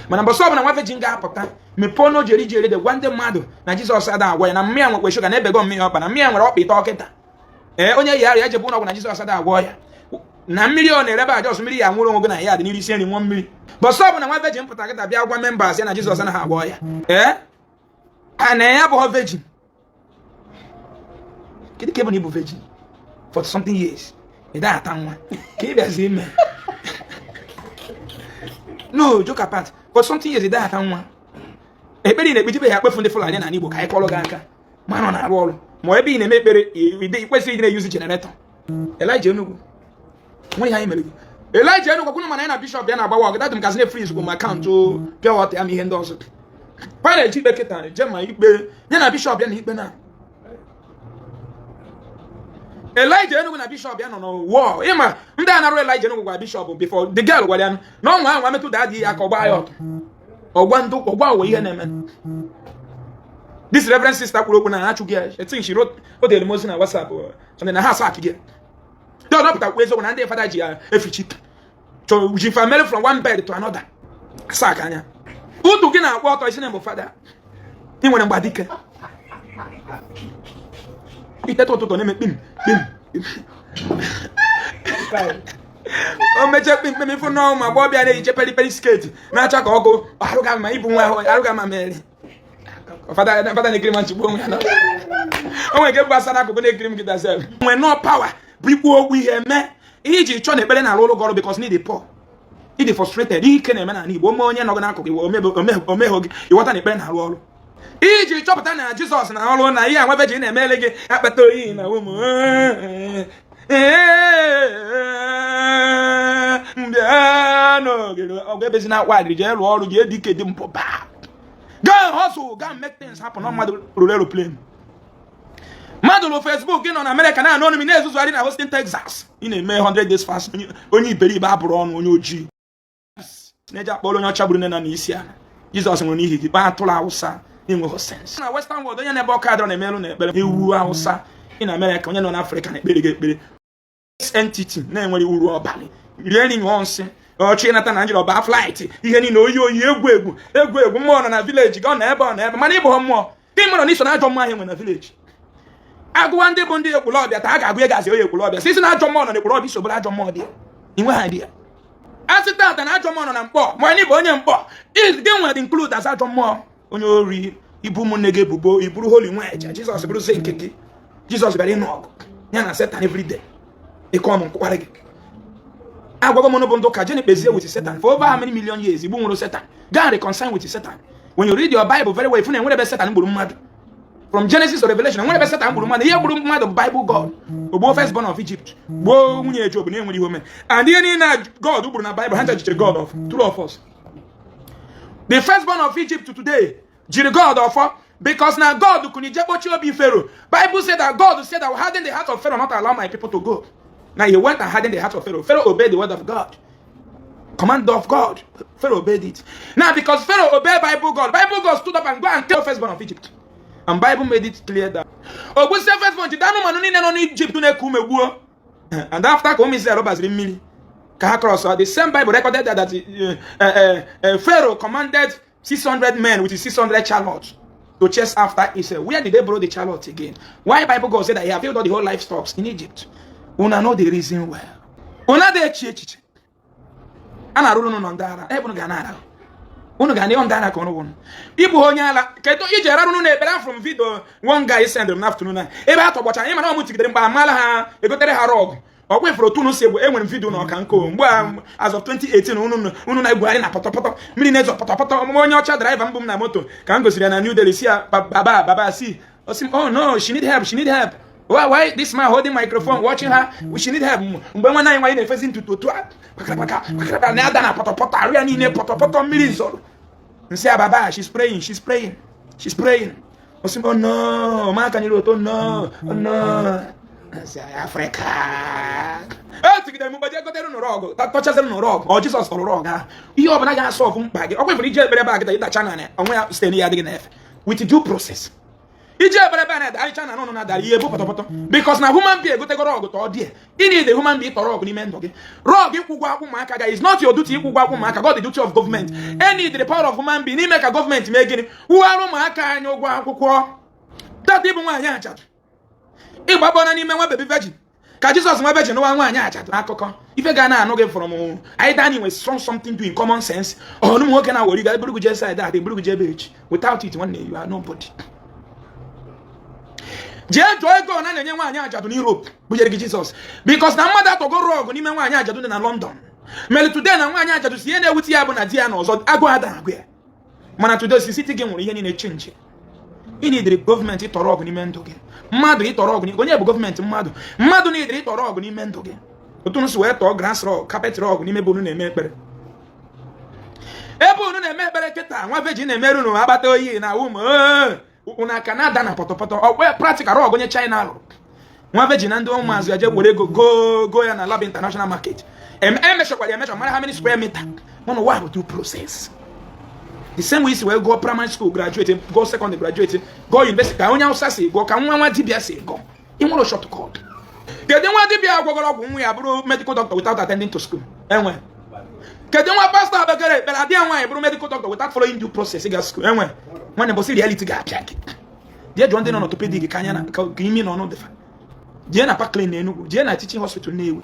Mana mbọsị ọbụla nwa virgin ga-apụta mepee ọnụ jeri jeri de gwa ndị mmadụ na Jizọs ada agwọ ya, na mmịa nwekwa shuga na ebego mmịa ọkpa, na mmịa nwere ọkpa ite ọkịta, ee, onye yi arịa ejebe ụlọ ọgwụ, na Jizọs ada agwọ ya, na mmiri ọ na-erebe ajọs mmiri ya nwụrụ onwe gị na ya dị n'iri isi nri nwụọ mmiri. Bọsị ọbụla nwa virgin pụta kịta bịa gwa members ya na Jizọs anaghị agwọ ya, ee, a na ya abụghị virgin. Kedu ka ị bụ na ị bụ virgin for something years, ị daghị ata nwa ka ị bịazi ime? No joke apart, for something years ị daghị ata nwa, ekpere ị na-ekpejibe ya akpefu ndị Fulani na Igbo ka anyị kọrọ gị aka ma nọ na-arụ ọrụ, ma ebe ị na-eme ekpere ị kwesịrị ịdị na-eyuzi generator. Elijah Enugu nwere ihe anyị mere gị. Elijah Enugu kwunu, mana anyị na bishọp ya na-agbawa ọgụ dadụ m kazi na-efriz bụ ma akaụntụ pure water ya ma ihe ndị ọzọ kwa na-eji ikpe kịta je ma ikpe ya na bishọp ya na ikpe na Elijah Enugu na bishọp ya nọ n'war. Ịma ndị a narụ Elijah Enugu gwara bishọp before the girl gwara ya na ọnwa ahụ metụ daddy ya ka ọ gbaa ya ọtọ, ọgwa ndị ọgwa ụwa ihe na-eme. This reverend sister kwuru okwu na ha achụghị ya. I think she wrote, o dere m ozi na WhatsApp, something na ha asa gị. Ndị ọzọ pụtakwa eziokwu na ndị fada ji ya efichi ji family from one bed to another sak anya utu gị na-akpọ ọtọ isi na mbụ fada ị nwere mgbadike iteta ụtụtụ na-eme kpim kpim. O mechie kpim kpim, ịfụ n'ọnwụ ma agbọghọbịa na-eyiche peri peri skirt na-acha ka ọkụ arụga ma ibu nwa ahụ arụga ma mere fada fada na-ekiri m nchigbu onwe ya na o nwere nke bụ asa n'akụkụ na-ekiri m kịta sef nwee nọọ power bụ ikwu okwu ihe mee ihe iji chọọ na ekpere na-arụ ụlọ gị ọrụ, because need poor, ịdị frustrated, ihe ike na-eme n'ala Igbo ome onye nọ gị n'akụkụ iwe omehụ gị ịghọta na ekpere na-arụ ọrụ iji chọpụta na Jizọs na ọrụ na ihe anwa virgin na-emele gị akpata oyi na ụmụ bịa n'ogere ọgụ ebezi na akwa adịrị jee rụọ ọrụ gị edike dị mpụba. Go and hustle, go and make things happen. Ọ mmadụ rụrụ aeroplane, mmadụ rụrụ Facebook. Ị nọ na Amerịka na-anụ ọnụ m na-ezuzugharị na Houston, Texas, ị na-eme 100 days fast. Onye iberibe abụrụ ọnụ onye ojii na-eji akpọrọ onye ọcha gburu nne na na isi ala. Jizọs nwere n'ihi gị kpaa atụrụ Awụsa na-enweghị sense na Western world. Onye na-ebe ọka adọrọ na-emerụ na ekpere ewu Awụsa ị na Amerịka, onye nọ n'Afrịka na-ekpere gị ekpere entity na-enwere uru ọbalị rie nri ṅụọ nsị ọchị ịnata Naijiria ọba flight ihe niile oyi oyi egwu egwu egwu egwu mmụọ nọ na village gị ọ na ebe ọ na ebe mana ịbụ mmụọ gị mmadụ na iso na ajọ mmụọ ahụ enwe na village. Agụwa ndị bụ ndị Ekwulọbịa taa a ga-agụ gazi onye Ekwulọbịa sisi na ajọ mmụọ nọ na Ekwulọbịa isobere ajọ mmụọ dị inwe ha dị ya a sị tata na ajọ mmụọ nọ na Mkpọ ma anyị bụ onye Mkpọ gị nwere include as ajọ mmụọ onye ori ibu ụmụnne gị ebubo iburu holy nwe eje Jizọs bụrụzie nke gị. Jizọs bịara ịnụ ọgụ ya na Satan everyday ịkọ m nkwụkwarị gị agwago m bụ ndị ụka jeni kpezie with Satan for over how many million years igbu nwụrụ Satan. Go and reconcile with Satan. When you read your Bible very well, ifu na enwere ebe Satan gburu mmadụ from Genesis to Revelation. Enwere ebe Satan gburu mmadụ. Ihe gburu mmadụ bụ Bible God ogbuo first born of Egypt, gbuo nwunye Job na-enwere ihe ome and ihe niile God gburu na Bible ha jichere God of true of us. The first born of Egypt today jiri God ọfọ because na God kụnye je kpochie obi Pharaoh. Bible said that God said that will harden the heart of Pharaoh, not allow my people to go. Now he went and hardened the heart of Pharaoh. Pharaoh obeyed the word of God, command of God. Pharaoh obeyed it. Now, because Pharaoh obeyed Bible God, Bible God stood up and go and kill firstborn of Egypt. And Bible made it clear that ogbusie firstborn jide anụmanụ niile nọ n'Egypt na-eku ume gbuo. And after ka ụmụ Israel gbaziri mmiri ka ha cross, the same Bible recorded that Pharaoh commanded 600 men with 600 chariots to chase after Israel. Where did they borrow the chariot again? Why Bible God said that he have filled all the whole livestock in Egypt? Una know the reason well. Una dey echi echiche. A na-arụrụ unu ndị ara ebe unu ga na-ara unu ga na ndị ara ka unu wụnụ ịbụ onye ala. Kedu iji ararụ unu ekpere from video one guy send m n'afternoon na ebe a tọgbọcha anyị mana ọmụ tigidere mgbe amala ha egotere ha rug ọkwa ifuru otu unu si egwu. Enwere m video na ọka nkụ mgbe a as of 2018 unu unu na-egwugharị na pọtọpọtọ mmiri na-ezo pọtọpọtọ. Onye ọcha driver mbụ m na moto ka m gosiri ya na New Delhi si ya baba baba si osi, "Oh no, she need help, she need help. Why this man holding microphone, watching her? She need help." Mgbe nwanne anyị nwaanyị na-efezi ntutu otu a kpakara kpakara na-ada na pọtọpọtọ arụ ya niile pọtọpọtọ mmiri zọrọ nsị ya, "Baba, she's praying, she's praying, she's praying." Osi, "Oh no," maka nyere oto, "No, oh no." Nsị Afrịka etigidere m mgbe gotere nụrụ ọgụ tọchaziri nụrụ ọgụ ọ Jizọs tọrọ ọgụ ahụ ihe ọbụla ga-asọ ọfụ mkpa gị ọkwa ifere ije ekpere ebe a kịta ịtacha na onwe ya site n'ihe adịghị na-efe with due process. Iji ebere ebe a na-ede ahịcha na n'ụnụ na-adara ihe bụ pọtọpọtọ, because na human being egotego rug tọọ die. Ị need a human being tọrọ rug n'ime ndụ gị. Rug ịkwụ ụgwọ akwụ ụmụaka ga is not your duty. Ịkwụ ụgwọ akwụ ụmụaka God, the duty of government. E need the power of human being n'ime ka gọọmenti mee gịnị? Wụghara ụmụaka anyị ụgwọ akwụkwọ. Tata ịbụ nwaanyị ajadu, ịgbabọna n'ime nwa baby virgin ka Jizọs nwa virgin nwa nwaanyị ajadu. Akụkọ ife ga na-anụ gị from either na nwe strong something doing common sense or ụmụ nwoke na-awere ga eburugu jee side a, eburugu jee ebe echi. Without it, nwanne, you are nobody. Jee jụọ ego na na-enye nwaanyị ajadu n'Europe bunyere gị Jizọs, because na mmadụ atọgo rug n'ime nwaanyị ajadu dị na London mere today na nwaanyị ajadu si ihe na-ewute ya bụ na di ya na ọzọ agụ ada agụ ya. Mana today sisiti gị nwere ihe niile change. Ị nidiri gọọmenti ịtọrọ ọgụ n'ime ndụ gị. Mmadụ ịtọrọ ọgụ, onye bụ gọọmenti? Mmadụ, mmadụ nidiri ịtọrọ ọgụ n'ime ndụ gị. Otu nsi wee tọọ grass rug, carpet rug n'ime ebe unu na-eme ekpere, ebe unu na-eme ekpere kịta. Nwa virgin na-emerụ unu akpata oyi na ụmụ unu aka na-ada na pọtọpọtọ ọkwe. Practical rug onye China lụrụ, nwa virgin na ndị ụmụazụ ya je were ego go go ya na Lab International Market, emechakwara emecha mara how many square meter. Mana ụwa bụ due process. The same way isi wee gụọ primary school, graduate, gụọ secondary, graduate, gụọ university, ka onye Hausa si gụọ, ka nwa nwa dibịa si gụọ. Ị nwere shortcut. Kedu nwa dibịa gwọgọrọ ọgwụ nwa ya bụrụ medical doctor without attending to school? Enwe. Kedu nwa pastọ abekere ekpere adịghị nwaanyị bụrụ medical doctor without following due process ịga school? Enwe. Nwanne, bọsị reality ga-apịa gị. Jee jụọ ndị nọ n'orthopedic ka anya na ka imi nọ n'ọdịfa. Jee na Parklane na Enugu, jee na teaching hospital Nnewi.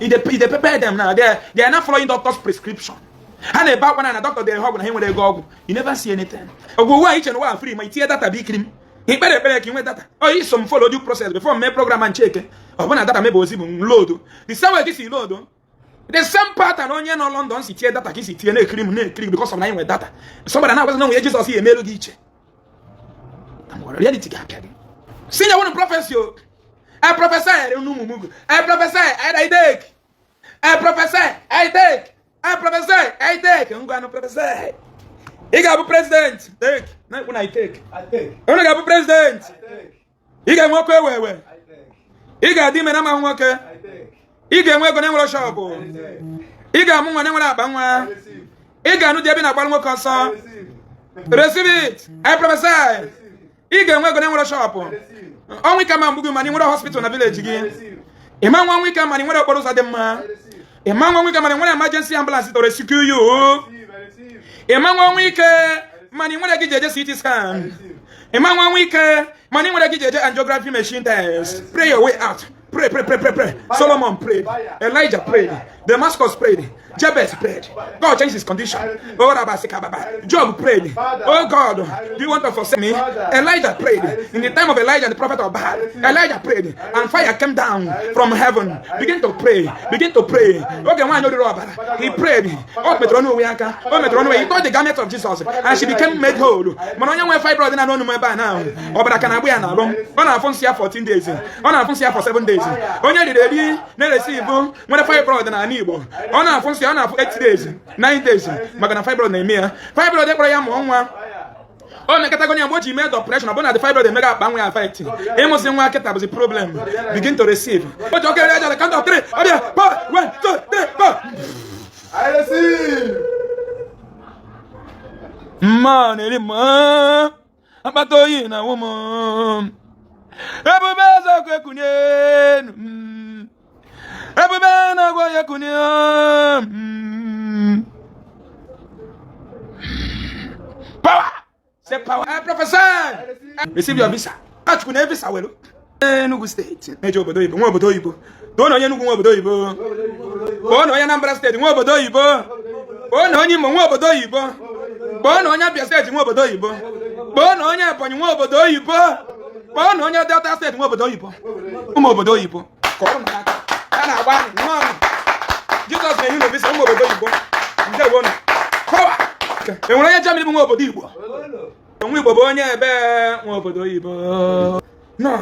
E dey prepare them now. They are not following doctor's prescription. Ha na-ebe akwa na doctor dere ha ọgwụ na ha nwere ego ọgwụ. You never see anything. Ọgwụ ụwa iche na ụwa free, ma itinye data bụ ikiri m ikpere ekpere ka ị nwee data. Ọ iso m follow due process before m mee program and check. Ọ bụ na data mebe ozi bụ load the same way ka isi load, the same pattern onye nọ London si tie data ka isi tie na-ekiri m, na-ekiri because of na anyị nwere data. Somebody na-agwazi na nwunye Jizọs ya emelu gị iche. Reality ga-apịa gị. Si nye wunu prophecy o. I prophesy n'ụmụ m. I prophesy, I take. I prophesy, I take. I prophesy, I take. Ngwanụ, prophesy. Ị ga-abụ president. Take. Na-ekwu na I take. Unu ga-abụ president. Ị ga-enwe ọkụ ewe ewe. Ị ga-adị ime na amaghị nwoke. Ị ga-enwe ego na-enwere shop. Ị ga-amụ nwa na-enwere akpa nwa. Ị ga-anụ di ebe na-agbara nwoke ọsọ. Receive it. I prophesy. Ị ga-enwe ego na-enwere shop. Ọnwa ike ma mgbu gị, mana ị nwere hospital na village gị. Ịma nwa nwa ike, mana ị nwere okporo ụzọ dị mma. Ịma nwa nwa ike, mana ị nwere emergency ambulance to rescue you. Ịma nwa nwa ike, mana ị nwere gị ji eje CT scan. Ịma nwa nwa ike, mana ị nwere gị ji eje angiography machine test. Pray your way out. Pray, pray, pray, pray, pray. Solomon prayed. Elijah prayed. Damascus prayed. Jabez prayed. God changed his condition. Oh, Rabba. Job prayed. Oh God, do you want to forsake me? Elijah prayed. In the time of Elijah, the prophet of Baal, Elijah prayed, and fire came down from heaven. Begin to pray. Begin to pray. Okay, one he prayed. Oh, metụrụ ọnụ aka. Oh, metụrụ ọnụ. He touched the garment of Jesus, and she became made whole. Mana onye nwe fibroid na n'ọnụ m ebe a now. Ọbara ka na-agbụ ya n'alụ. Ọ na-afụ nsị ya 14 days. Ọ na-afụ nsị ya for 7 days. Onye riri eri na-eresi ibu nwere fibroid n'ala Igbo. Ọ na-afụ nsị, ọ na-afụ 8 days, 9 days, maka na fibroid na-eme ya. Fibroid ekpọrọ ya mụọ nwa. O mekọtago ya mgbe o ji mee the operation, ọ bụ na the fibroid emega akpa nwa ya affect. Ịmụsị nwa kịta bụzi problem. Begin to receive. O ji okere aja, the count of 3. Ọbịa, power, 1, 2, 3, 4. I receive. Mma na-eri mma, akpata oyi na awụ m. Ebube eze ọkụ ekunye enu. Ebube na-agwọ ya ekunye. Power. Say power. I prophesy. Receive your visa. Achukwu na visa welu. Enugu Steeti na-eje obodo oyibo, nwa obodo oyibo. Too na onye Enugu nwa obodo oyibo. Kpọọ na onye Anambra Steeti nwa obodo oyibo. Kpọọ na onye Imo nwa obodo oyibo. Kpọọ na onye Abia Steeti nwa obodo oyibo. Kpọọ na onye Ebonyi nwa obodo oyibo. Kpọọ na onye Delta Steeti nwa obodo oyibo. Ụmụ obodo oyibo. Kọrọ m aka. A na-agba anyị nnọọ. Jizọs na-enye unu visa, ụmụ obodo oyibo. Ndewonu. Power. Enwere onye Germany bụ nwa obodo Igbo? Nwa Igbo bụ onye ebe nwa obodo oyibo. Nọ.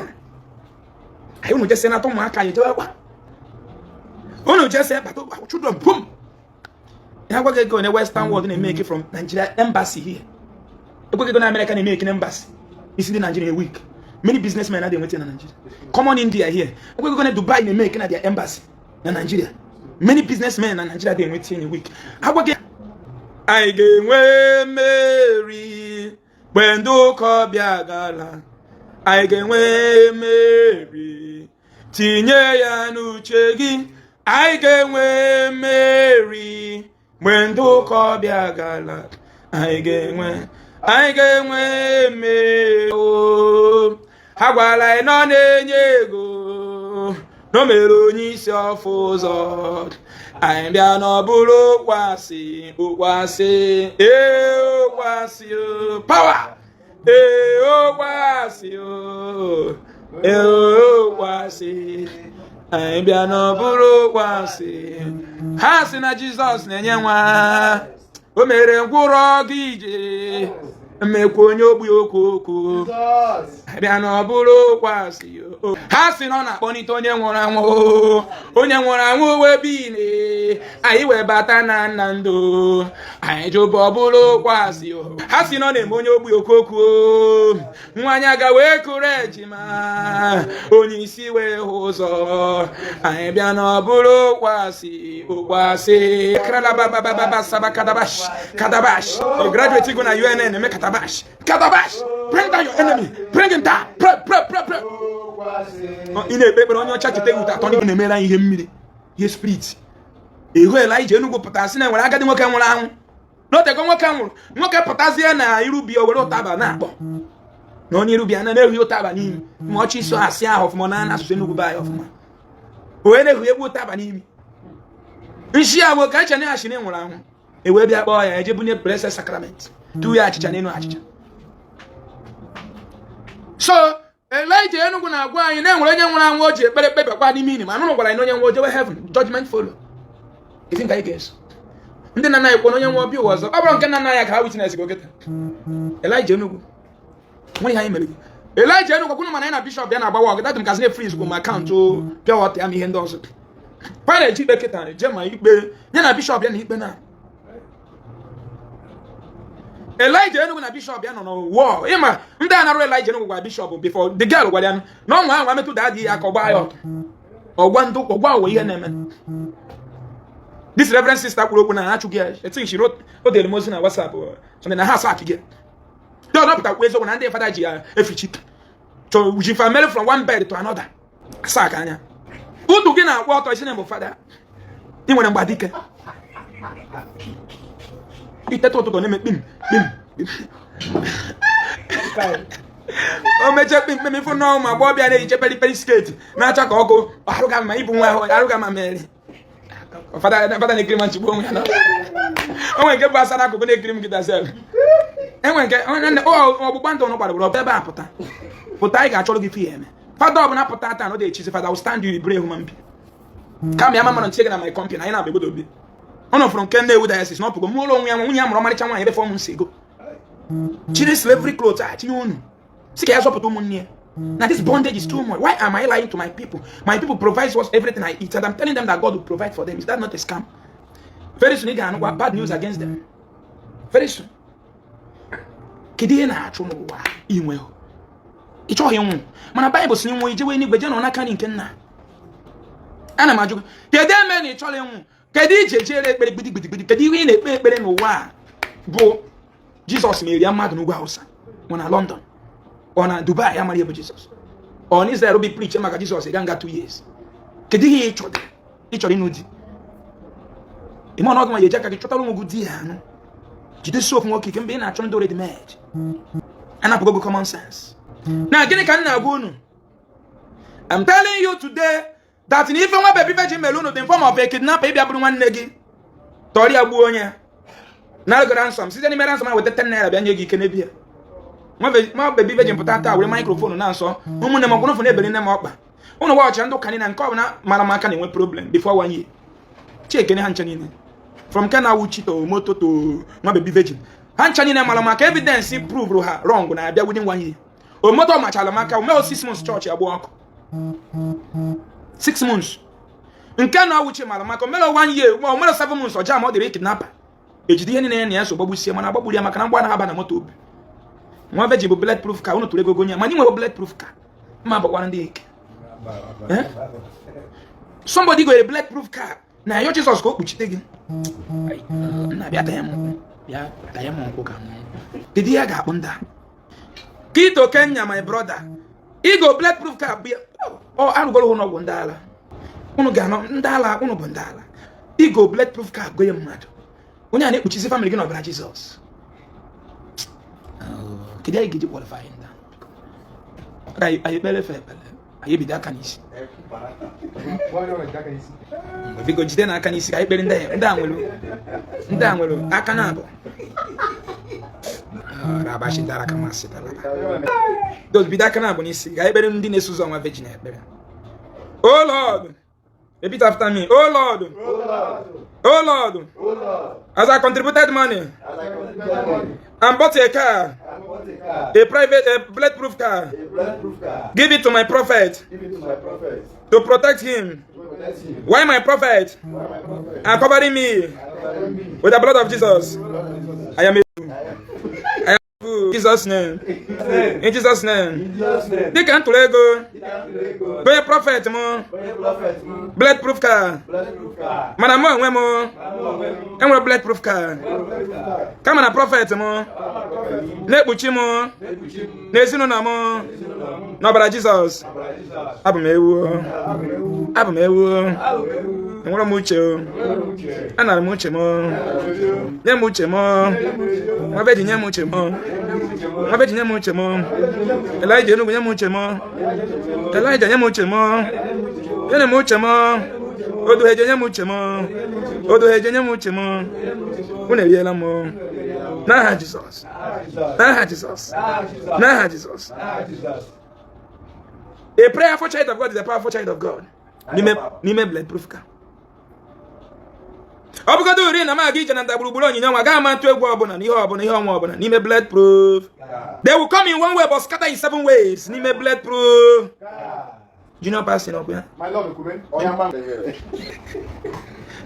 Anyị unu jesi nata ụmụaka anyị jewe kwa. Unu jesi bata children boom. Ya gwa gị ego na Western world na-emeke from Nigeria embassy here. Ego ego na America na-emeke na embassy. Isi ndị Nigeria a week. Many businessmen adịghị enweta na Nigeria. Common India here. Ego ego na Dubai na-emeke na their embassy na Nigeria. Many businessmen na Nigeria adịghị enweta in a week. Agwa gị anyị ga-enwe mmeri mgbe ndị ụka ọbịa gala. Anyị ga-enwe mmeri. Tinye ya n'uche gị, anyị ga-enwe mmeri. Mgbe ndị ụka ọbịa gala, anyị ga-enwe mmeri o. Ha gwara anyị nọ na-enye ego na o mere onye isi ọfụ ụzọ. Anyị bịa na ọ bụrụ okwasị, okwasị, ee, okwasị o power, ee, okwasị o, ee, okwasị. Anyị bịa na ọ bụrụ okwasị. Ha sị na Jizọs na-enye nwa, o mere ngwụrọ gị ije, mmekwa onye ogbi okwu okwu. Jesus. Bịa na ọ bụrụ okwasị. Ha sị na ọ na-akpọlite onye nwụrụ anwụ, onye nwụrụ anwụ wee bile, anyị wee bata na nna ndụ anyị jụba, ọ bụrụ okwasị. Ha sị na ọ na-eme onye ogbi okokwu, nwaanyị aga wee kụrụ ejima, onye isi wee hụ ụzọ. Anyị bịa na ọ bụrụ okwasị, okwasị. Kralababababa saba kadabash kadabash. A graduate go na UNN eme katabash katabash. Bring down your enemy, bring him down. Pray, pray, pray, pray. Ị na-ekpe ekpere, onye ọcha cheta ewute atọ ndị na-emere anyị ihe mmiri, ihe spirit. Ihu Elija Enugwu pụtara sị na enwere agadi nwoke nwụrụ anwụ n'otego nwoke nwụrụ. Nwoke pụtazie na irubi, o were ụtaba na-akpọ na onye irubi ana na-ehughị ụtaba n'imi ma ọchị iso asị ahụ ọfụma na asụsụ Enugwu be anyị ọfụma. O wee na-ehu egbu ụtaba n'imi nshi a nwoke eche na ashịrị nwụrụ anwụ. E wee bịa kpọọ ya, eje bunye Blessed Sacrament, tu ya achịcha n'elu achịcha. So Elijah Enugu na-agwa anyị na enwere onye nwụrụ anwụ o ji ekpere kpebakwa n'ime ini, ma nụrụ gwara anyị na onye nwe ojewe heaven, judgment follow. Ezi nke anyị ga-eso ndị nna nna anyị kwuo na onye nwe ọbịa ụwa ọzọ. Ọ bụrụ nke nna nna ya ka ha witness go kịta. Elijah Enugu nwere ihe anyị mere gị, Elijah Enugu kwunu, mana anyị na bishọp ya na-agbawa ọgụ datụ m kazi na-efreeze bụ ma akaụntụ pure water ya ma ihe ndị ọzọ kwa na-eji ikpe kịta eje ma ikpe ya na bishọp ya na ikpe na Elijah Enugu na bishọp ya nọ n'war. Ịma ndị a narụ Elijah Enugu gwara bishọp before the girl gwara ya na ọnwa ahụ ametụ daa ya ka ọ gbaa ya ọtọ, ọgwa ndị ọgwa ụwa ihe na-eme. This reverend sister kwuru okwu na ha achụghị ya. I think she wrote, o dere m ozi na WhatsApp, something na ha asa akị gị ndị ọzọ pụtakwa eziokwu na ndị fada ji ya efichi so ji family from one bed to another asa aka anya udu gị na-agba ọtọ isi na bụ fada. Ị nwere mgbadike iteta ụtụtụ na-eme kpim kpim kpim. O mechie kpim kpim, ịfụ na ụmụ agbọghọbịa na-eyiche peri peri skirt na-acha ka ọkụ arụga ma ịbụ nwa ahụ arụga ma mere fada fada na-ekiri ma nchigbu onwe ya na o nwere nke bụ asa n'akụkụ na-ekiri m kịta sef. Enwere nke ọgbụgba ndụ ụnụ gbara gbara ebe a pụta pụta, anyị ga-achọrọ gị fi eme fada ọbụla pụta taa na ọ dị echizi. Fada will stand you ibere human being kama ya ma mara ntinye gị na my company. Anyị na-abịa obodo obi ọ nọfụrụ nke Nnewi diocese na ọpụgo mụrụ onwe ya, nwunye ya mụrụ ọmarịcha nwaanyị ebe 4 months ago, chiri slavery clothes a tinye unu si ka ya zọpụta ụmụnne ya na this bondage is too much. Why am I lying to my people? My people provides us everything I eat, and I'm telling them that God will provide for them. Is that not a scam? Very soon ị ga-anụkwa bad news against them very soon. Kedu ihe na-achụ n'ụwa inwe? Ị chọghị ịnwụ, mana Baịbụl si nwụ ijewe n'igwe jee nọ n'aka nri nke nna. Ana m ajụ gị, kedu eme na ị chọrọ ịnwụ? Kedu ije jere ekpere gbidigidigidi? Kedu ihe ị na-ekpe ekpere n'ụwa a bụ Jizọs merie mmadụ n'ugwu Hausa, ọ na London, ọ na Dubai, amara ihe bụ Jizọs, ọ na Israel bi preach maka Jizọs ịga nga 2 years? Kedu ihe ị chọrọ? Ị chọrọ ịnụ di ime ọnọdụ ma ya eji aka gị chọtara onwe gị di ya anụ jidesi ofu nwoke ike mgbe ị na-achọ ndị ready made anapụgo gị common sense. Na gịnị ka m na-agwa unu? I'm telling you today that na ife nwa baby virgin mere unu dị in form of a kidnapper. Ịbịa bụrụ nwanne gị tọrọ ya, gbuo onye na ransom, site n'ime ransom a weta 10 naira bịa nye gị ike n'ebi ya. Nwa baby virgin pụta taa were microphone na nsọ ụmụnne m ọkwụnụfụ na-ebere nne m ọkpa ụnụ gwa ndị ụka niile nke ọbụla mara m aka na-enwe problem before one year. Chiekene ha ncha niile, from Kena Wuchi to moto to nwa baby virgin, ha ncha niile mara maka evidence prove ha wrong na-abịa within one year. Omoto machala maka omeo 6 months, chọọchị agba ọkụ 6 months. Nke na Wuchi mara maka omere one year, o mere 7 months, ọja ma ọ dịrị kidnapper ejide ihe niile na ya so gbagbusie, mana agbagburu ya maka na mgba anaghị aba na moto obi. Nwa virgin bụ bullet proof ka unu tụrụ ego gonye, mana ị nwere bullet proof ka mma gbakwara ndị eke. Somebody go a bullet proof car na ayọ Jizọs ka o kpuchite gị. Nna, bịa tanye m nkwụ, bịa tanye m nkwụ ka m. Kedu ihe a ga-akpụ ndị a? Kito Kenya, my brother, Igo bulletproof car bụ ya. Ọ arụgoro ụlọ ọgwụ ndị ala. Unu ga-anọ ndị ala, unu bụ ndị ala. Igo bulletproof car gonye mmadụ. Onye a na-ekpuchisi family gị n'ọbara Jizọs. Kedu anyị ga-eji qualify ndị a? Anyị ekpere efe ekpere, anyị ebido aka n'isi. Biko jide n'aka n'isi ka anyị kpere ndị a. Ndị a nwere aka na abụ. Rabashidara ka masị those bido aka na abụ n'isi ka anyị kpere ndị na-eso ụzọ nwa virgin ekpere. Oh Lord, repeat after me. Oh Lord, oh Lord, as I contributed money and bought a car, a private, a bulletproof car, give it to my prophet to protect him. Why my prophet are covering me with the blood of Jesus? I am a I am a Jesus name. In Jesus name. Dịka m tụrụ ego onye prophet m bulletproof car, mana mụ onwe m enwere bulletproof car, kama na prophet m na-ekpuchi m na ezinụlọ m n'ọbara Jizọs. Abụ m ewu, abụ m ewu. Enwere m uche o, anara m uche m. Nye m uche m, nwa virgin. Nye m uche m, nwa virgin. Nye m uche m, Elijah Enugu. Nye m uche m, Elijah. Nye m uche m, nye m uche m, Oduheje. Nye m uche m, Oduheje. Nye m uche m. Unu eriela m n'aha Jizọs, n'aha Jizọs, n'aha Jizọs. A prayerful child of God is a powerful child of God. N'ime bulletproof car, ọ bụgodo uri na m aga ije na ndagburugburu onyinye ọnwa, agaghị m atụ egwu ọbụla na ihe ọbụla, ihe ọnwa ọbụla. N'ime bulletproof, they will come in one way but scatter in seven ways. N'ime bulletproof, junior pastor n'ọkụ ya. My Lord, Kube. Oya man.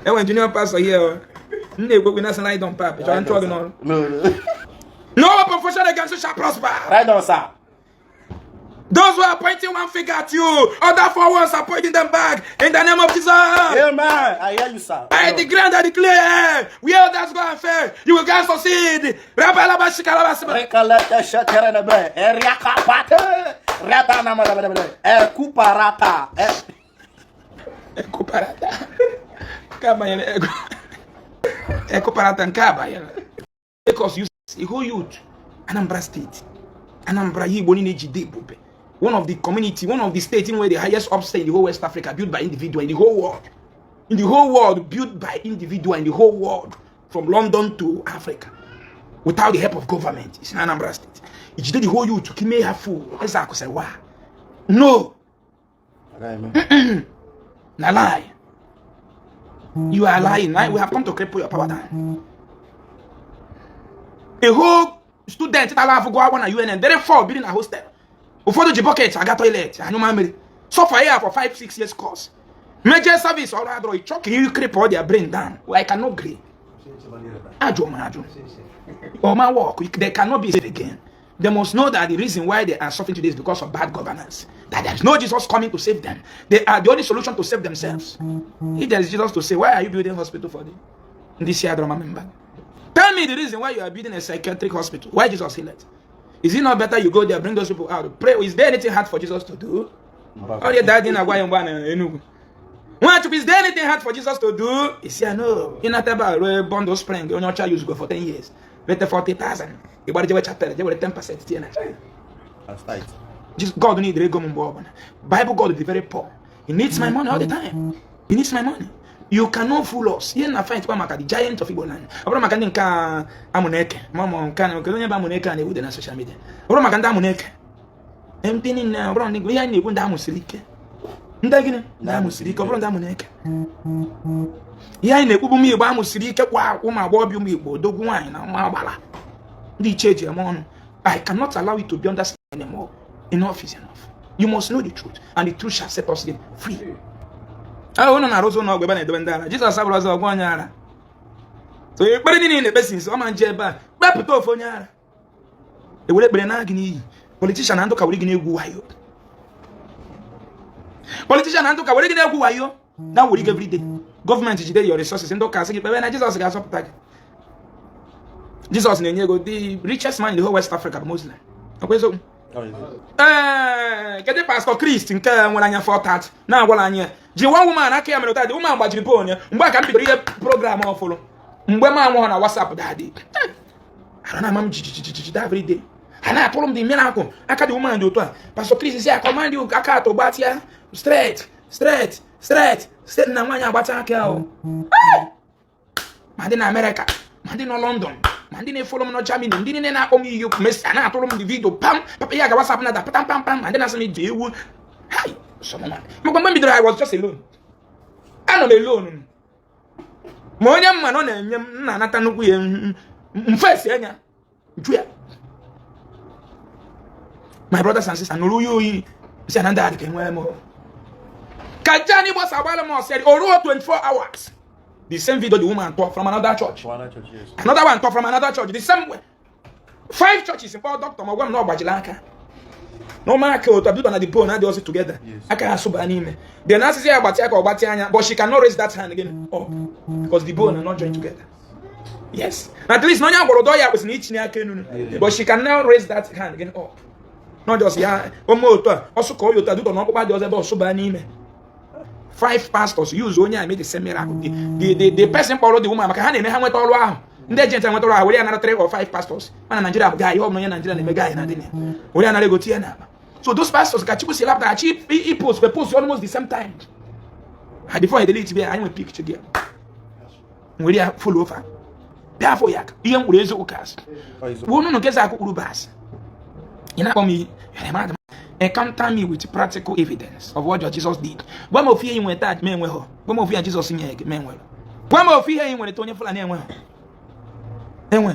Enwere junior pastor here o. M na-ekwu na asị don pap chọrọ ntụọ gị n'ọrụ. No. No weapon fashioned against you shall prosper. Right on, sir. Those who are pointing one finger at you, other four ones are pointing them back in the name of Jesus. Amen. I hear you, sir. I declare and I declare, where others go and fail, you will go and succeed. Rabalaba shikalaba siba. Rekalete sheterenebe. Eriakapate. Ratanamadabre. Ekuparata. Ekuparata. Nke a banyere ego. Ekuparata nke a banyere. Because you see, whole youth, Anambra State, Anambra Igbo niile jide ebube. One of the community, one of the states in where the highest upstairs in the whole West Africa, built by individual in the whole world. In the whole world, built by individual in the whole world, from London to Africa, without the help of government. It's in Anambra State. Ijide the whole youth to kime ha fool. Eze akụ sị, "Why? No, na lie. You are lying. Right? We have come to cripple your power down." A whole student tara afọ gụọ akwụkwọ na UNN, very four biri na hostel. Ụfọdụ ji bucket aga toilet, anyụ mamịrị. Suffer here for 5, 6 years course. Major service ọrụ adọrọ ịchọ ka you cripple their brain down. Well, I cannot gree. Ajụ ma ajụ. Or my work, they cannot be saved again. They must know that the reason why they are suffering today is because of bad governance. That there is no Jesus coming to save them. They are the only solution to save themselves. If there is Jesus to say, why are you building hospital for the this year drama member? Tell me the reason why you are building a psychiatric hospital. Why Jesus healed it? Is it not better you go there, bring those people out, pray? Is there anything hard for Jesus to do? Oh, yeah, daddy na gwa ya mgbe a na Enugu. Nwachukwu, is there anything hard for Jesus to do? He said, no. Ị nata ebe a rụọ bundle spring, onye ọcha use go for 10 years. Rete 40,000. Ị gbara jewe chapel, jewe 10% tinye na. That's tight. Jesus, God need ego m mgbe ọbụla. Bible God is very poor. He needs my money all the time. He needs my money. You cannot fool us. Ihe na fight kwa maka the giant of Igbo land. Ọ bụrụ maka ndị nke a amụneke, ma nke a nke onye bụ amụneke a na-ewude na social media. Ọ bụrụ maka ndị amụneke. Ndị niile ọ bụrụ ndị ihe anyị na-ekwu, ndị amụsiri ike. Ndị gịnị? Ndị amụsiri ike, ọ bụrụ ndị amụneke. Ihe anyị na-ekwu bụ ụmụ Igbo amụsiri ike kwa ụmụ agbọghọbịa, ụmụ Igbo odogwu nwaanyị na ụmụ agbara. Ndị ichie ji eme ọnụ. I cannot allow you to be under anymore. Enough is enough. You must know the truth, and the truth shall set us free. Ahụ ụnụ na-arụzi ụlọ ọgwụ ebe a na-edobe ndị ara. Jizọs abụrụ ọzọ ọgwụ onye ara. So ekpere niile na-ekpesi nso ọma nje ebe a kpepụta ofu onye ara. Ewere ekpere na gị n'iyi. Politician na ndụ ka were gị na-egwu wayo. Politician na ndụ ka were gị na-egwu wayo. Na were gị everyday. Gọọmenti jide your resources, ndị ụka asị gị kpebe na Jizọs ga-azọpụta gị. Jizọs na-enye ego. The richest man in the whole West Africa bụ Muslim. Ọkwa eziokwu? Ee, kedu Pastor Chris nke nwere anya 430 na-agwala anyị ya ji one woman aka ya mere ụtadị woman gbajiri bone ya. Mgbe a ka m bidoro ihe program ọfụrụ, mgbe m anwụghọ na WhatsApp dadị ara na ama m jijijiji every day, ha na-atụrụ m dị miracle. Aka dị woman dị otu a, Pastor Chris si command you, aka atọ gbatịa straight, straight, straight, straight, na nwaanyị agbata aka ahụ. Ma ndị na Amerịka, ma ndị nọ London, ma ndị na-efollow m nọ Germany, ndị niile na-akpọ m iyi mesi a na-atụrụ m dị video pam papa ya ga WhatsApp na da pam pam pam, ma ndị na-asị m ije ewu hai sọmnwa. Maka mgbe m bidoro, I was just alone, anọ m alone, ma onye mma nọ na-enye m, m na-anata nnukwu ya mfesi anya ju ya. My brothers and sisters, nụrụ onye oyi si na ndị a dị ka enwee m ka jani gbasa agbara m ọsọ o ruo 24 hours, the same video, the woman talk from another church. One church, yes. Another one talk from another church, the same way, five churches. Mkpọ doctor ma gwa m na ọ gbajiri aka na ụmụaka otu abido na the bone adị ọzọ together. Aka ya sụba n'ime, then asịsị ya gbatị aka, ọ gbatị anya, but she cannot raise that hand again up because the bone are not joined together. Yes, at least na onye agwọrọ dọ ya kwesịrị itinye aka enu, but she can now raise that hand again up, not just ya ome otu a ọsụ ka ọ ya otu a dụtọ na ọkpụkpa dị ọzọ ebe ọsụba n'ime. Five pastors use onye a made the same miracle. The person kpọrọ the woman, maka ha na-eme ha nweta ọrụ ahụ, ndị agent nweta ọrụ ahụ were ya nara three or five pastors. Mana Nigeria bụ guy, ọ bụ onye Nigeria na-eme guy na adị na were ya nara ego tinye n'akpa. So those pastors ka Chukwu si lapụta chi i post we post almost the same time ha before I delete bịa anyị nwe picture gị nwere ya follow over bịa afọ ya ihe m kwuru eziokwu ka asị wonu nke akụ kwuru bụ asị. Ị na-akpọ m iyi mmadụ, encounter me with practical evidence of what your Jesus did. Gwa m ofu ihe ị nwere taa ma enweghọ. Gwa m ofu ihe Jizọs nye gị ma enwere. Gwa m ofu ihe ị nwere ta onye Fulani enweghọ enwe.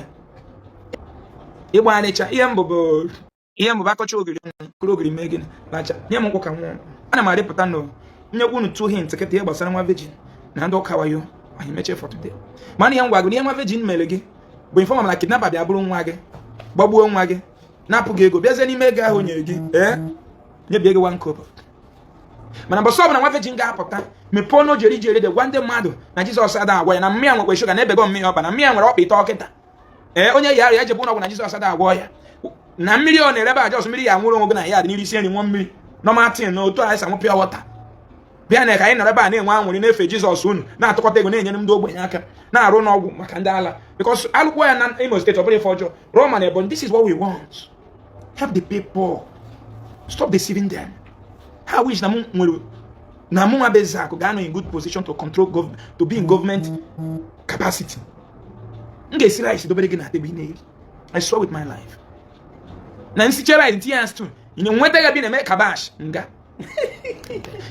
Ịgba alịcha ihe mbụ bụ ihe mbụ bụ akọcha ogiri kụrụ ogiri mee gịnị lacha nye m nkwụ ka nwụọ. Ana m arịpụta nọ nyekwu unu two hint kịta ihe gbasara nwa virgin na ndị ụka wayo. Anyị mechie for today, mana ihe m gwa gị na ihe nwa virgin mere gị bụ inform na kidnapper bịa bụrụ nwa gị, gbagbuo nwa gị, napụ gị ego, bịazie n'ime ego ahụ o nyere gị, ee, nyebie gị 1 kobo. Mana mbọsị ọbụla nwa virgin ga-apụta mepee ọnụ jeri jeri de gwa ndị mmadụ na Jizọs ada agwọ ya, na mmịa nwekwa shuga na ebego mmịa ọkpa, na mmịa nwere ọkpa ite ọkịta, ee, onye ya arịa ejebe ụlọ ọgwụ, na Jizọs ada agwọ ya, na mmiri ọ na-erebe a jos mmiri ya nwụrụ onwe gị na ya dị n'iri isi nri nwụọ mmiri normal thing na otu anyị si anwụ pure water. Bịa na ka anyị nọrọ ebe a na-enwe anwụrị na-efe Jizọs unu na-atụkọta ego na-enyere ndị ogbenye aka na-arụ n'ọgwụ maka ndị ala, because alụkwọ ya na Imo State, ọ bụrụ ife ọjọọ rụọ ma na Ebonyi. This is what we want. Help the people, stop deceiving them. Ha wish na mụ nwere na mụ nwa bụ Ezeakụ ga-anọ in good position to control government, to be in government capacity. M ga-esi rice dobere gị na tebụl ị na-eri. I swear with my life na nsiche rice tinye ya stew ị nweta ya bi na-eme kabash nga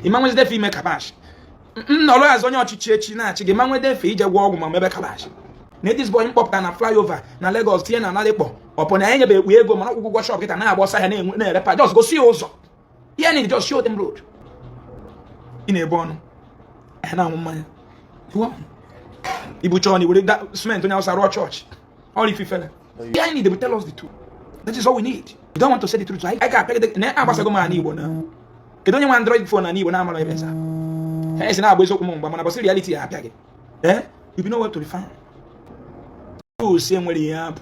ịma nwezidefe ime kabash. M nọrọ azụ onye ọchịchị echi na-achị gị ma nwedefe ije gwọ ọgwụ ma mebe kabash na this boy mkpọpụta na flyover na Lagos tinye na Ladipo ọpụ na anyị nyebe ekwu ego mana ọgwụgwọ shop kịta na-agba ọsọ ahịa na-ere pa. Just gosi ya ụzọ ihe need, just show them road. Ị na-ebu ọnụ ya na-anwụ mmanya ibu chọọ na iwere cement onye Awụsa rụọ chọọchị ọrụ ififere. Ihe anyị need bụ tell us the truth. That is all we need. You don't want to say the truth. Anyị ga-apịagide na agbasago m ala Igbo na kedu onye nwe Android phone na Igbo na-amara ebe nsa ha esi na-agba eziokwu m mgba, mana bọsị reality ya apịa gị, eh, you be nowhere to be found. Osi enwere ihe abụ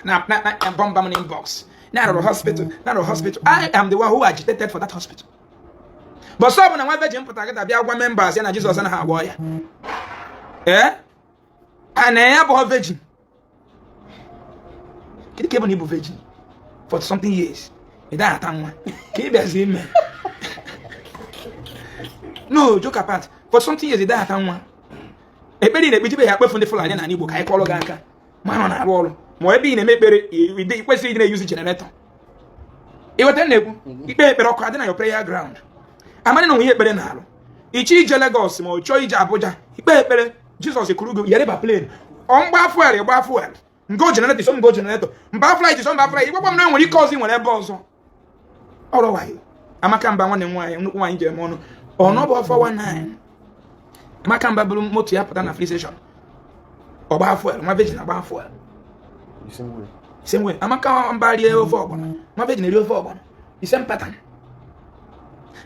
na na na bomba m inbox na arụrụ hospital, na arụrụ hospital. I am the one who agitated for that hospital, but sọ bụ na nwa virgin pụtara kịta bịa gwa members ya na Jizọs anaghị agwọ ya, ee, a na ya bụ virgin. Kedu ka ị bụ na ị bụ virgin for something years, ị daghị ata nwa ka ị bịazi ime? No joke apart, for something years ị daghị ata nwa, ekpere ị na-ekpejibe ya akpefu ndị Fulani na Igbo ka anyị kọrọ gị aka ma nọ na-arụ ọrụ ma ebe ị na-eme ekpere ị kwesịrị ịdị na-eyuzi generator. Ịghọta na-ekwu ikpe ekpere ọkụ adị na your prayer ground, amana na onwe ihe ekpere na-alụ. Ịchọ ije Lagos ma ọ chọọ ije Abuja, ikpe ekpere Jizọs kuru gị yere ba plane ọ mgba fuel gba fuel ngo generator so ngo generator mba flight so mba flight. Ịgbakwa m na enwere ike ọzọ ị nwere ebe ọzọ ọrụ wayo. Amaka Mba, nwanne m nwaanyị, nnukwu nwaanyị ji eme ọnụ ọnọbụ 419. Amaka Mba bụrụ moto ya pụta na free station, ọgba fuel. Nwa virgin agba fuel. The same way. Same way. Amaka Mba rie ofe ọgbọnọ, nwa virgin eri ofe ọgbọnọ, the same pattern.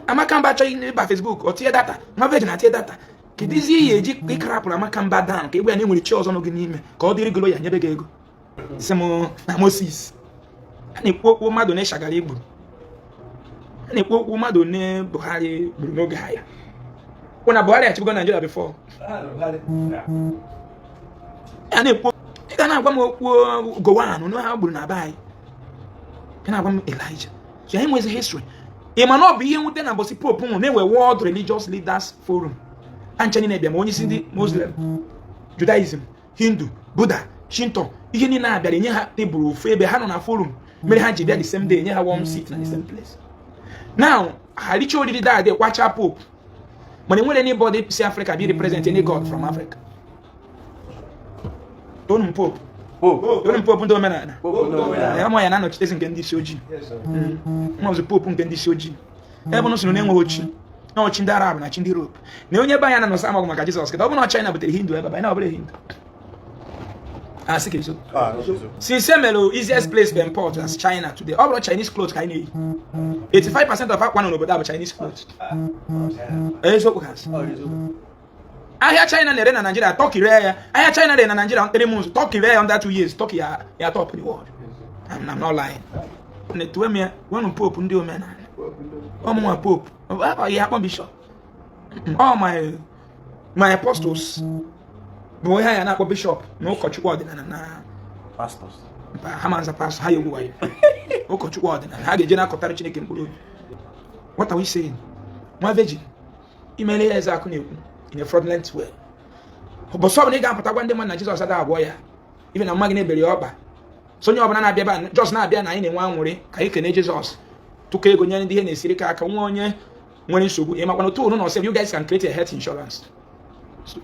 Amaka Mba achọghị ịba Facebook, ọ tinye data, nwa virgin atinye data. Kedụzi ihe eji ịkrapụrụ Amaka Mba down ka ịgwa ya na enwere chi ọzọ nọ gị n'ime ka ọ dịrị gị ya nyebe gị ego si m na Moses A na-ekwu okwu mmadụ na Shagari gburu, a na-ekwu okwu mmadụ one Buhari gburu n'oge ha ya kwụ na Buhari achịbugo Nigeria before. A na-ekwu, ị ga na-agwa m okwu Gowon onye ha gburu na be anyị, ị na-agwa m Elijah. So anyị nwezi history. Ị ma na ọ bụ ihe mwute na mbọsị Pope nwụrụ na-enwe World Religious Leaders Forum ancha niile bịa, ma onye isi ndị Muslim, Judaism, Hindu, Buddha, Shinto, ihe niile a bịara enye ha tebụl ofu ebe ha nọ na forum mere ha ji bịa the same day, enye ha one seat na the same place. Now ha richa oriri dadị kwacha Pope, mana enwere anybody si Africa be represent any god from Africa. Tonu m Pope. Pope. Tonu m Pope ndị omenala. Pope ndị omenala. Ya ma ya na-anọchitezi nke ndị isi ojii nwa ọzọ, Pope nke ndị isi ojii, ebe ọ sị na enweghị ochi na ọchị ndị Arab na chi ndị Europe na onye ebe anya na-anọsa amagụ maka Jizọs. Kedụ ọ bụ na China butere Hindu ebe a na ọ bụrụ Hindu asị ka eziokwu? Ah, eziokwu. Since emere easiest place to import as China today, ọ bụrụ Chinese clothes ka anyị na-eyi. 85% of akwa nọ n'obodo a bụ Chinese clothes. Eziokwu ka asị. Ahịa China na-ere na Nigeria, Turkey ree ya. Ahịa China rere na Nigeria 3 months, Turkey ree ya under 2 years. Turkey ya top the world. I'm not lying. Na-etuwe m ya wenu Pope ndị omenala ọmụnwa Pope ọ ya akpọ bishop, all my apostles bụ ihe ya na-akpọ bishop na ụkọchukwu ọdịnala na Pastors. Mba, ha ma nza pastor, ha ya egwu wayo. Ụkọchukwu ọdịnala ha ga-eje na-akọtara Chineke mkpụrụ obi. What are we saying? Nwa virgin imere ya eze akụ na-ekwu in a fraudulent way. Ụbọchị ọbụla ị ga-apụta gwa ndị mmadụ na Jizọs ada agwọ ya ibe na mma gị na-ebere ya ọkpa. So onye ọbụla na-abịa ebe a jos na-abịa na anyị na-enwe anwụrị ka anyị kene Jizọs, tụkọ ego nye ndị ihe na-esiri ka aka nwa onye nwere nsogbu. Ị makwana otu unu na you guys can create a health insurance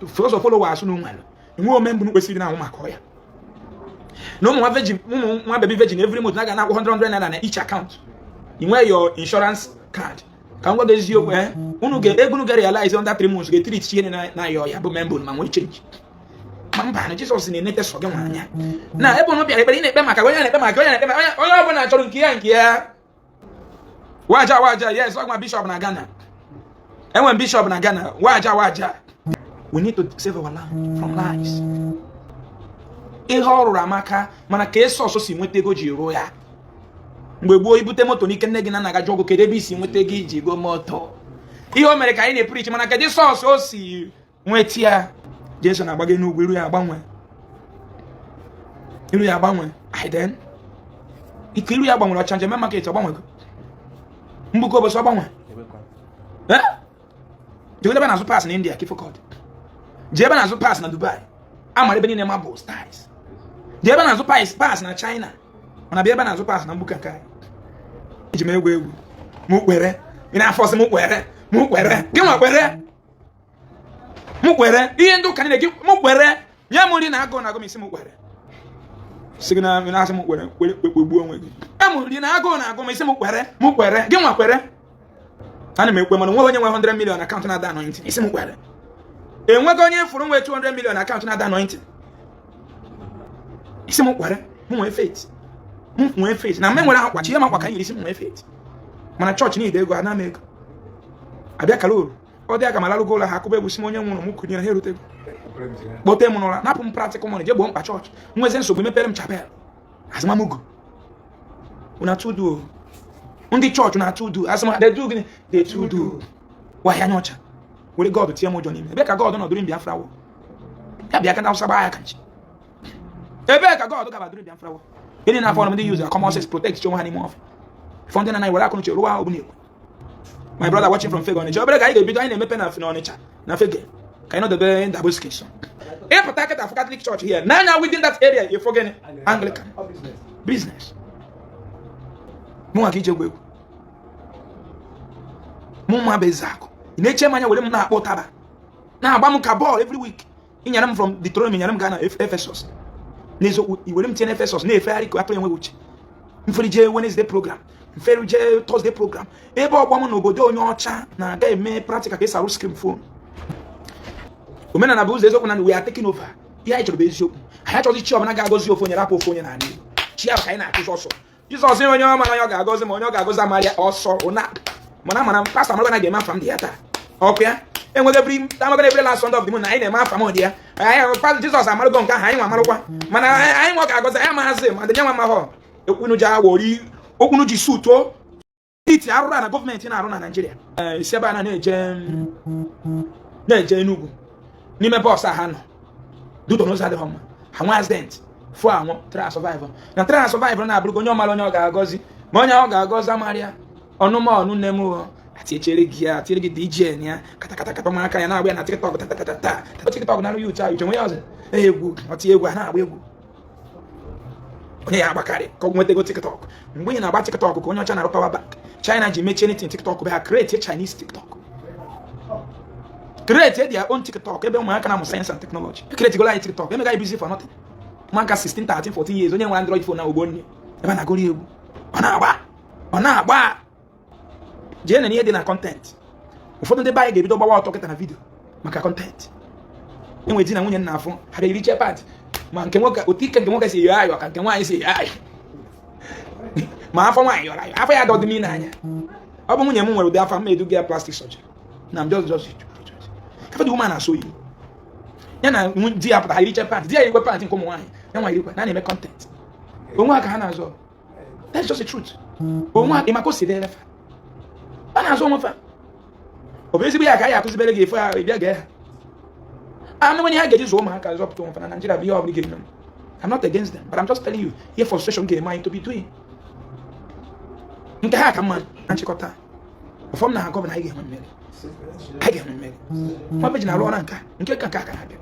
for those followers unu nwere enwe ome mbụ kwesịrị na-anwụ maka ọya na ụmụ nwa virgin, ụmụ nwa baby virgin, every month na ga na-akwụ 100 naira na each account. Ị nwee your insurance card. Ka m gwa gị eziokwu, unu ga ego unu ga-realize under 3 months ga-etreat ihe na-aya ọya bụ member ma nwee change. Ma mba na Jizọs na-enete sọ gị nwa anya na ebe unu bịara ekpere. Ị na-ekpe maka onye na-ekpe maka onye na-ekpe maka onye ọbụla chọrọ nke ya, nke ya waja waja. Yes, ọgwa bishop na Ghana, enwe bishop na Ghana waja waja. We need to save our land from lies. Ihe ọ rụrụ amaka, mana ka esọsọ si nweta ego ji rụọ ya. Mgbe gboo, ibute moto n'ike nne gị na nna gị jụọ gị kedu ebe isi nweta ego iji go moto. Ihe o mere ka anyị na-epreach, mana kedu sọsọ o si nweta ya? Jesu na-agbago n'ugwu, iru ya agbanwe, iru ya agbanwe. Then ike iru ya gbanwere ọcha njem market ọgbanwego mgbuko ụbọchị ọgbanwe. Eh? Jee ebe na-azụ pass na India ka ifo, jee ebe na-azụ pass na Dubai, amara ebe niile marble styles. Jee ebe na-azụ pass na China, mana bịa ebe na-azụ pass na mgbuka nke anyị. Eji m egwu egwu m kwere ị na-afọsị m kwere, m kwere gị nwa kwere, m kwere ihe ndị ụka niile gị m kwere nye m nri na agụụ na agụ m isi m kwere sị gị na na-asị m kwere kwere kpegbuo onwe gị. M nri na agụụ na agụ m isi m kwere, m kwere gị nwa kwere. Ana m ekwe, mana nwe onye nwe 100 million account na-ada anointing isi m kwere. Enweghị onye fụrụ nwe 200 million account na-ada anointing isi m kwere. M nwee faith, m nwee faith na mgbe nwere akwa chi ya m akwa ka anyị yiri isi m nwee faith. Mana chọọchị niile ego ana m ego abịa kara uru ọ dị aka ma larụgo ụlọ ha akụba egwu si m onye nwụrụ m kụnyere ha erutego kpọte m n'ụra, napụ m practical money, jee gboo mkpa chọọchị nwezi nsogbu, mepere m chapel azụmamugo. Una too do o. Ndị chọọchị na-atụ udu asịma they do gịnị? They too do wahịa anya ọcha were God tie m ụjọ n'ime. Ebe ka God nọ during Biafra war? Ya bịa ka ndị Hausa gbaa ya ka nchi. Ebee ka God gaba during Biafra war? Gịnị na-afọ ọnụ ndị use common sense protect onwe ha n'ime ọfịa fọ ndị na-anaghị were akụnuche rụwa ọbụla ekwe. My brother watching from Fege, Ọnịcha, obere ka anyị ga-ebido. Anyị na-emepe na n'Ọnịcha na Fege ka anyị nọdebe Daboski nso. Ịpụta kịta afụ Catholic Church here n'anya within that area, ịfụ gịnị? Anglican business. Mụnwa ka ije egwu egwu mụ nwa bụ eze akụ. Ị na-eche m anya were m na-akpọ ụtaba na-agba m ka bọọlụ every week. Ịnyere m from Deuteronomy, nyere m gaa na Ephesus. N'eziokwu, i were m tinye na Ephesus na-efegharị ka atụrụ enweghị uche. Mfere jee Wednesday program, mfere jee Thursday program, ebe ọgbọ m n'obodo onye ọcha na-aga eme practical ka esi arụ screen phone. Omenala bụ ụzọ eziokwu na we are taking over. Ihe anyị chọrọ bụ eziokwu. Anyị achọghị chi ọbụla ga-agọzi ofu onye, rapụ ofu onye n'ala Igbo. Chi ahụ ka anyị na-achụzi ọsọ. Jizọs onye ọma na onye ọ ga-agọzi, ma onye ọ ga-agọzi amarịa ọsọ ụna. Mana pastọ amarago na ga-eme afa m dị ya taa ọkụ ya enweghị every amago every last Sunday of the month na anyị na-eme afa m dị ya. Anyị pastọ Jizọs amarago nke ahụ, anyị nwa amarụkwa, mana anyị nwa ọ ga-agọzi anyị amaghazị ma dị nye nwa amahọ. Ekwunu ji awọri okwunu ji sutuo iti arụrụ a na gọọmenti na-arụ na Naịjirịa. Isi ebe a na na-eje Enugu n'ime bus a ha nọ duto n'ụzọ adịghị mma, ha nwe accident, fụ anwụ, try survive na try survive na-abụrụ onye ọmara onye ọ ga-agọzi, ma onye ọ ga-agọzi amarịa ọnụma ọnụ nne m atiechere gị ya, atinyere gị DJ ya katakata ụmụaka ya na-agba ya na TikTok tatatata TikTok na youth ahụ nwe ya ọzọ egwu ọti egwu a na-agba egwu onye ya agbakarị ka ọ nwetago TikTok. Mgbe ị na-agba TikTok ka onye ọcha na-arụ power bank China ji mechie anything TikTok bụ ha create Chinese TikTok, create their own TikTok ebe ụmụaka na-amụ science and technology. Create gola anyị TikTok emega anyị busy for nothing. Ụmụaka 16, 13, 14 years, onye nwere Android phone na ugbo nne ebe a na-agụri egwu, ọ na-agba, ọ na-agba. Jee na ihe dị na content. Ụfọdụ ndị be anyị ga-ebido gbawa ọtọ kịta na video maka content. Enwe di na nwunye nna afụ ha ga-eriche pant, ma nke nwoke otu ike nke nwoke si yọọ ayọ ka nke nwaanyị si yọọ ayọ, ma afọ nwaanyị yọrọ ayọ, afọ ya dọdị m n'anya. Ọ bụ nwunye m nwere ụdị afọ m eduga ya plastic surgery na m just kafa dị woman na-asọ oyi ya na di ya pụta ha eriche pant, di ya erikwe pant nke ụmụ nwaanyị, ya nwa erikwe na na-eme content onwe ha ka ha na-azọ. That's just the truth. Onwe ha ịmaka o si dịrị fa, a na-azụ onwe fa. Ọ bụ ezigbo ya ka anyị akụzibere gị efe ha ịbịa gee ha ama ihe ha ga-eji zụọ ụmụaka zọpụta onwe fa na Nigeria bụ ihe ọ bụla ị ga-eme. I'm not against them, but I'm just telling you ihe frustration ga-eme anyị to be doing nke ha ka mma. Na nchịkọta, ụfọdụ na ha gọvanọ, anyị ga-enwe mmeri, anyị ga-enwe mmeri. Nwa beji na-arụ ọrụ nka nke ka nke a ka na-abịa,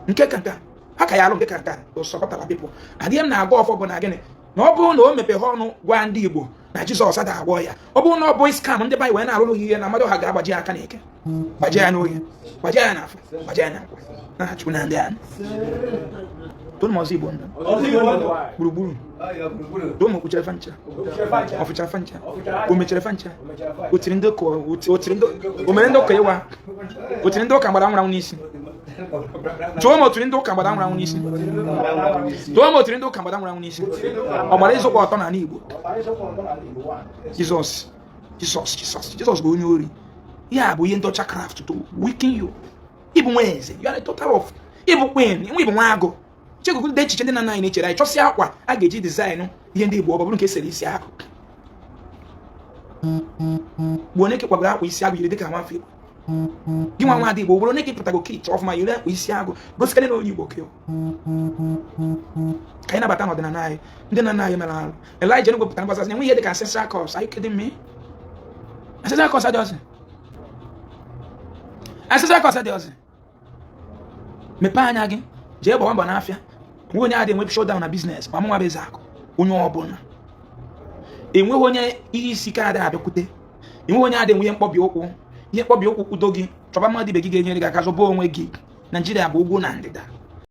nke ka nke a ha ka ya alụ, nke ka nke a to support our people. Adịghị m na-agwa ọfọ bụ na gịnị na ọ bụrụ na o mepeghe ọnụ gwa ndị Igbo na Jizọs ada agwọ ya, ọ bụrụ na ọ bụ scam ndị be wee na-arụrụ ihe na mmadụ ha ga-agbaji aka n'ike, gbajie ya n'ohi, gbajie ya n'afọ, gbajie ya n'akwa na Chukwu na ndị a tonu m ọzọ. Igbo ndụ gburugburu tonu m. Okwuchere fancha, ọfụchara fancha, o mechara fancha, o tiri ndị ụka, o tiri ndị, o mere ndị ụka ịwa, o tiri ndị ụka gbara nwụrụ anwụ n'isi. Tụọ m, otiri ndị ụka gbara nwụrụ anwụ n'isi. Tụọ m, otiri ndị ụka gbara nwụrụ anwụ n'isi. Ọ gbara ịzụkwa ọtọ n'ala Igbo. Jizọs, Jizọs, Jizọs, Jizọs bụ onye ori. Ya bụ ihe ndị ọcha craft to weaken you. Ịbụ nwa eze, you are a total of ịbụ queen, nwa ịbụ nwa agụ. Chegogo dị echiche ndị nna nna anyị na-echere anyị chọsịa akwa a ga-eji design ihe ndị Igbo, ọ bụrụ nke esere isi agụ. Gbuo onye kekwagoro akwa isi agụ yiri dịka nwafọ Igbo gị, nwa nwa Igbo bụrụ onye kepụtago kit ọfụma yiri akwa isi agụ gosikere na onye Igbo ke. Ka anyị nabata n'ọdịnala anyị ndị nna nna anyị mere arụ. Elijah Enugwu pụtara gbasasị enwe ihe dị ka ancestral curse. Are you kidding me? Ancestral curse adịghị ọzọ, ancestral curse adịghị ọzọ. Mepee anya gị, jee gbawa mbọ n'afịa. Nwe onye adịghị enwe showdown na business, ma mụnwa bụ eze akụ. Onye ọbụla enweghị onye ihe isi ike adịghị abịakwute, enweghị onye adịghị enwe ihe mkpọbi ụkwụ. Ihe mkpọbi ụkwụ kwudo gị, chọba mmadụ ibe gị ga-enyere gị aka zọba onwe gị. Naijiria bụ ugwu na ndịda.